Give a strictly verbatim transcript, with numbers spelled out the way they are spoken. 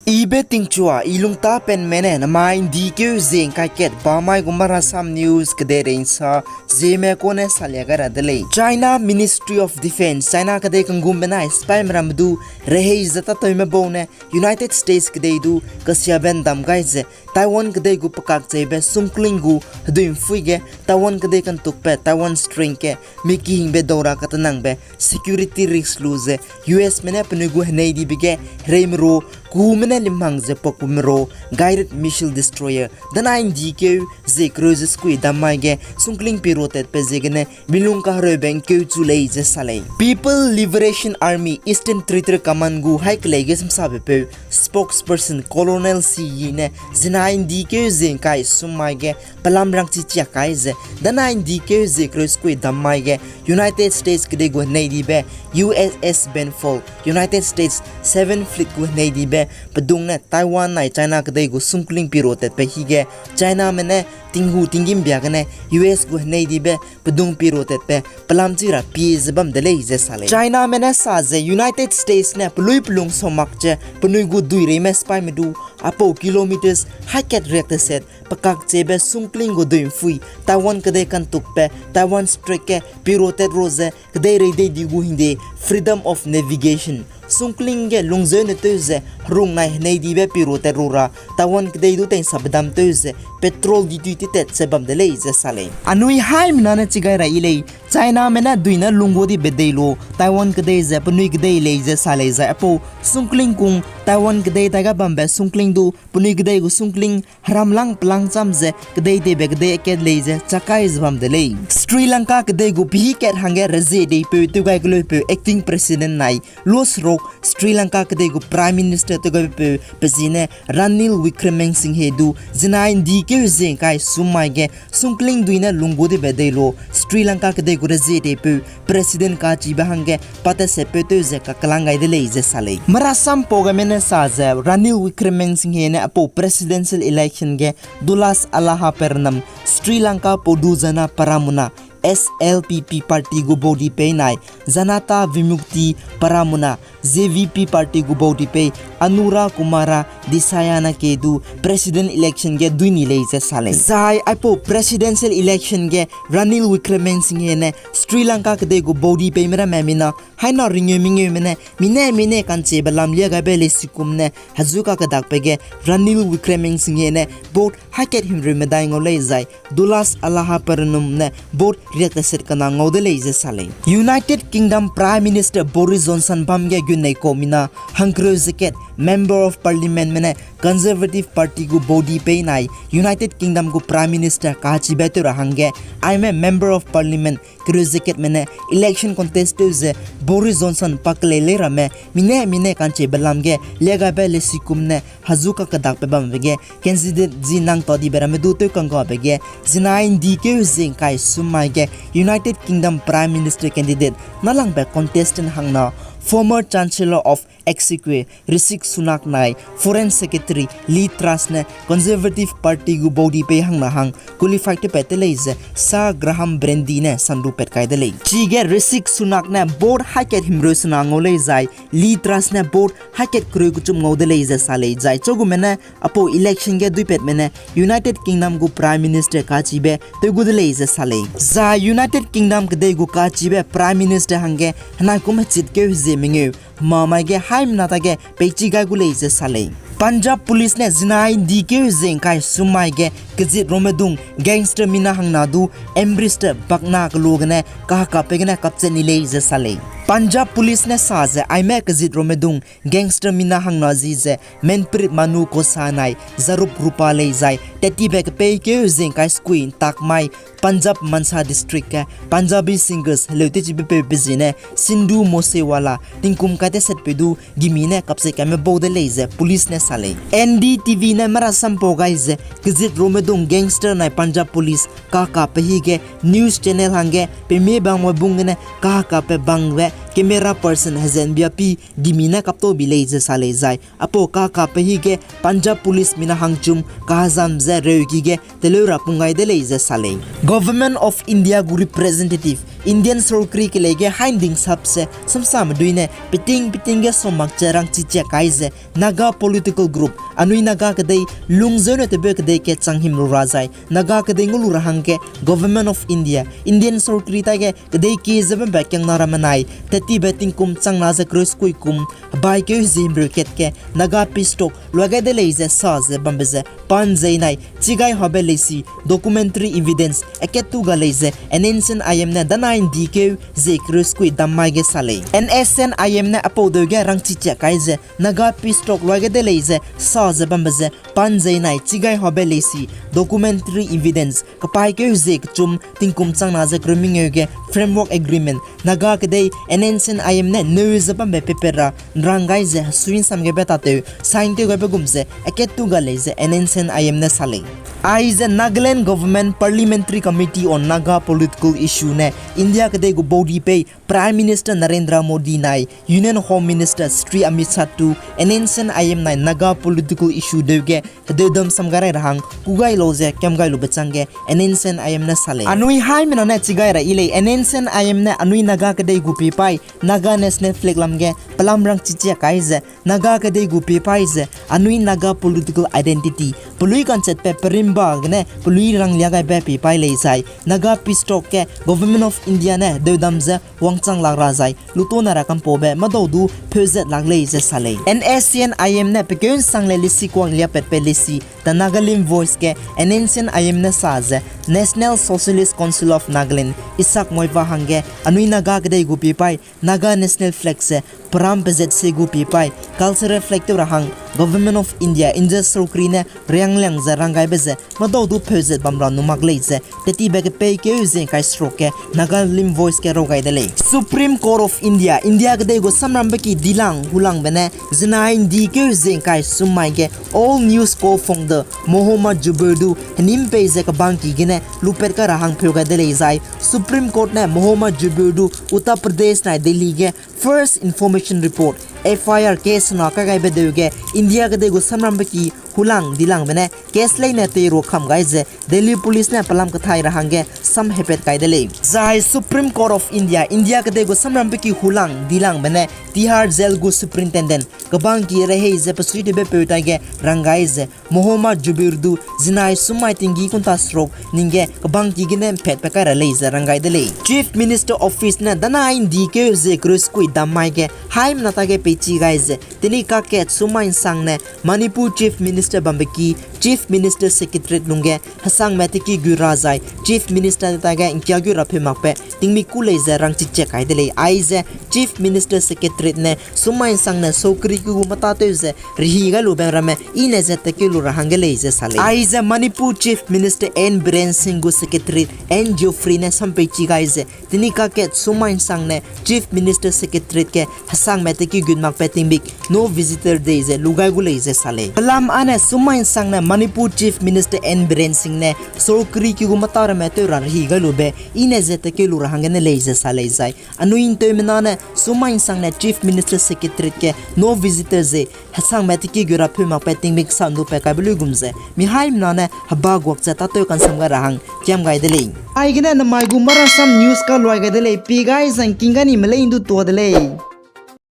Ibe tingchua, i lungtapenme ne namai ’ndi keu ze ’ngkai kat bamai gu Marasam News kedeirei ’nsa Zeme kone salia gai ra de lei. China Ministry of Defense, China kedei kanggumbe nai sipaime ramme du rehei ze tâtewme bau ne United States kedei du kesiabe ’ndam gai ze Taiwan kedei gu pekakcheibe sungkling gu hedui ’mpui ge Taiwan kedei kantukbe Taiwan Strait ge mikihingbe dau ra katenangbe security risk lu ze U S me ne penui gu heneidibe ge hereime ru kume ne limhang ze pakume ru guided missile destroyer danai ’ndi keu ze kereu ze sekui dam mai ge sungkling piro tatbe ziegene milung kahereube ’ngkeu chu lei ze sa lei. People Liberation Army Eastern Territory Command gu haî kelei ge samsabepeu spokesperson Colonel Shi Yi ne zinai ’ndi keu ze ’ngkai sum mai ge pelam rangchi chiak kai ze danai ’ndi keu ze kereu sekui dam mai ge United States kedei gu heneidibe U S S Benfold, United States Seventh Fleet gu heneidibe pedung ne Taiwan nai China kedei gu sungkling piro tatbe hige Chiname ne tinghu tinggîm bia gene U S gu heneidibe pedung piro tatbe pelam chi ra pie ze bam de lei ze sa lei. Chiname ne sa ze United States ne pelui pelung sau mak ze penui gu duireime sipaime du aipau kilometers haî kat riak teset pekakcheibe sungkling gu dui ’mpui Taiwan kedei kantukbe Taiwan Strait ge piro tat ru ze kedeirei dei di gu hingde freedom of navigation, sungkling ge lungzeu ne tew ze herung nai heneidibe piro tat ru ra Taiwan kedei du tei'nsabe dam tew ze patrol di tui titat ze bam de lei ze sa lei. Anui haimena ne chi gai ra yi lei, Chiname ne duine lunggu dibe dei lu Taiwan kedei ze penui kedei lei ze sa lei zai aipau sungkling kung Taiwan kedei taiga bambe sungkling du penui kedei gu sungkling heramlang pelang cham ze kedei teibe kedei akat lei ze chakai ze bam de lei. Sri Lanka kedei gu pehî kat hangge rezie deipeu tewgai keleupeu acting president nai losrok Sri Lanka kedei gu Prime Minister tewgaipeu pe zi ne Ranil Wickremesinghe du zinai ’ndi keu ze ’ngkai sum mai ge sungkling duine lunggu dibe dei lu Sri Lanka kedei gu rezie deipeu president kachibe hangge patesetpeu tew ze kaklang gai de lei ze sa lei. Marasam pau gaime ne sa ze Ranil Wickremesinghe ne aipau presidential election ge Dolas Alahaperanam Sri Lanka Podujana Peramuna, S L P P party gu baudi pei nai Janata Vimukti Peramuna, J V P party gu baudi pei Anura Kumara Dissanayake du president election ge dui ni lei ze sa lei. Zai aipau presidential election ge Ranil Wickremesinghe ne Sri Lanka kedei gu baudi peime ramme mina haina ringeu mengeume ne mine mine kanchibe lam lia gaibe leisikum ne hezu kakedakbe ge Ranil Wickremesinghe ne vote haî kat himreu medai ngau lei zai Dolas Alahaperanam ne vote riak teset kena ngau de lei ze sa lei. United Kingdom Prime Minister Boris Johnson bam ge gun nei kau mina hangkereu ze kat Member of Parliamentme ne Conservative Party gu baudi pei nai United Kingdom gu Prime Minister kachibe tew ra hangge aime Member of Parliament kereu ze katme ne election contest tew ze Boris Johnson pa kelei lei ramme mine mine kanchibe lam ge lia gaibe leisikum ne hezu kakedakbe bambe ge candidate zi nang tadibe ramme du tew kanggabe ge zinai ’ndi keu ze ’ngkai sum mai ge United Kingdom Prime Minister candidate nalangbe contestant hangna former Chancellor of Exchequer Rishi Sunak nai Foreign Secretary Liz Truss ne Conservative Party gu baudi pei hangna hang qualify tewpat te lei ze Sir Graham Brady ne sandu pat kai de lei. Chige Rishi Sunak ne vote haî kat himreu sena ngau lei zai Liz Truss ne vote haî kat kereu kechum ngau de lei ze sa lei zai chagume ne aipau election ge duipatme ne United Kingdom gu Prime Minister kachibe tew gu de lei ze sa lei. Zai United Kingdom kedei gu kachibe Prime Minister hangge henai kum hechit keu hezie mengeu hemamai ge haimena tage peichi gai gu lei ze sa lei. Punjab Police ne zinai ’ndi keu ze ’ngkai sum mai ge kezit romedung gangster mina hangna du Amritsar bakna kelu gene kahekape gene kapchat ni lei ze sa lei. Punjab Police ne sa ze aime kezit romedung gangster mina hangna zi ze Manpreet Manu Khosa nai Zarup Rupa lei zai tattibe kepeikeu ze ’ngkai sekui ’ntak mai Punjab Mansa District ge Punjabi singers heleu tewchibepeu pe zi ne Sidhu Moosewala tingkum kaitesetpeu du gimi ne kapchat kaime bau de lei ze police ne sa lei. N D T V ne marasam pau gai ze kezit romedung gangster nai Punjab Police kahekape hige news channel hangge pemie bangbe bung gene kahekape bangbe camera person hezenbiapi gimi ne kaptau bi lei ze sa lei zai aipau kahekape hige Punjab Police mina hangchum kahezam ze reuki ge teleu ra pung gai de lei ze sa lei. Government of India gu representative Indian sorkari kelei ge hainding sap ze samsame dui ne peting peting ge somak ze rangchi chiak kai ze Naga political group anui Naga kedei lungzeu ne tebeu kedei ke chang him lu ra zai Naga kedei ngu lu ra hangge Government of India, Indian sorkari taige kedei kie ze bambe kiangna ramme nai tettibe tingkum changna ze kereu sekui kum hebai keu hezi himreu kat ge Naga Peace Talk luage de lei ze sa ze bambe ze pan zei nai chigai habe leisi documentary evidence akat tu ga lei ze N S C N I M ne danai ndi keu ze kereu sekui dam mai ge sa lei. N S C N I M ne aipau deu ge rangchi chiak kai ze Naga Peace Talk luage de lei ze sa ze bambe ze pan zei nai chigai habe leisi documentary evidence kepaî keu ze kechum tingkum changna ze kereu mengeu ge Framework Agreement Naga kedei N S C N I M ne neu ze bambe paper ra nrang gai ze hesui nsam gebe tatew sign tew gaibe gum ze akat tu ga lei ze N S C N I M ne sa lei. Aize Nagaland Government Parliamentary Committee on Naga Political Issue ne India kedei gu body pei Prime Minister Narendra Modi nai Union Home Minister Shri Amit Shah tu N S C N I M nai Naga political issue deu ge hedeudam sam gai rai ra hang kugai lau ze kiam gai lube changge N S C N I M ne sa lei. Anui haimena ne chigai ra yi lei, N S C N I M ne anui Naga kedei gu pie paî Naga National Flag lam ge pelam rangchi chiak kai ze Naga kedei gu pie paî ze anui Naga political identity pelui kanchetbe perimba gene pelui ranglia gaibe pie paî lei zai Naga Peace Talk ge Government of India ne hedeudam ze wangchang lak ra zai lutone ra kampaube madau du pheuzet lak lei ze sa lei. N S C N I M ne pekeu nsang le lesikuang liapatbe lesi The Nagalim Voice ge N S C N I M ne sa ze National Socialist Council of Nagaland Isak Muivah hangge anui Naga kedei gu pie paî Naga National Flag ze peram pezat se gu pie paî cultural flag tew ra hang Government of India, India sorkari ne riangliang ze ranggaibe ze madau du pheuzet bam ra nu mak lei ze tettibe kepeikeu ze ngkai seruk ge Nagalim Voice ge raw gai de lei. Supreme Court of India, India kedei gu samrambe ki dilang hulangbe ne zinai ndikeu ze ngkai summai ge All News co-founder Mohammad Jabiru du henim pei ze kebangki gene lupat kai ra hang pheu gai de lei zai Supreme Court ne Mohammad Jabiru du Uttar Pradesh nai Delhi ge First Information Report, F I R, case na kai gaibe deu ge India kedei gu samrambe ki hulang dilangbe ne case leine teiru kam gai ze Delhi Police ne pelam kathai ra hangge sam hepat kai de lei. Zai Supreme Court of India, India kedei gu samrambe ki hulang dilangbe ne Tihar Jail gu superintendent kebangki rehei ze pesuitewbe peu taige ranggai ze Mohammad Jabiru du zinai summai tinggi kunta seruk ning ge kebangki gene mpatbe kai ra lei ze ranggai de lei. Chief Minister Office ne danai ndikeu ze kereu sekui dam mai ge haimena taige peichi gai ze teni kakat summai nsang ne Manipur Chief Minister bambe ki Chief Minister Secretariat lungge hesangme teki gu ra zai Chief Minister taige ngkia gu ra pheu makbe tingmik ku lei ze rangchi chiak kai de lei. Aize Chief Minister Secretariat ne summai nsangne sorkari ki gu matatew ze rehi gai lube ramme ine ze tekeu lu ra hangge lei ze sa lei. Aize Manipur Chief Minister N Biren Singh gu secretary N Geoffrey ne sampeichi gai ze teni kakat summai nsangne Chief Minister Secretariat ge hesangme teki gu makbe tingmik no visitor day ze lu gai gu lei ze sa lei. Pelam ane summai nsangne Manipur Chief Minister N Biren Singh ne sorkari ki gu mata ramme tew ra rehi gai lube ine ze tekeu lu ra hangge ne lei ze sa lei zai anui nteumena ne summai nsangne Chief Minister Secretariat ge no visitor ze hesangme teki gu ra pheu makbe tingmik sa ndu pe kaibe luigum ze mi haimena ne heba guak ze tatew kansam gai ra hang kiam gai de lei. Aigene namai gu marasam news kaluai gai de lei, pi gai zangking ga ni me lei ndu tua de lei.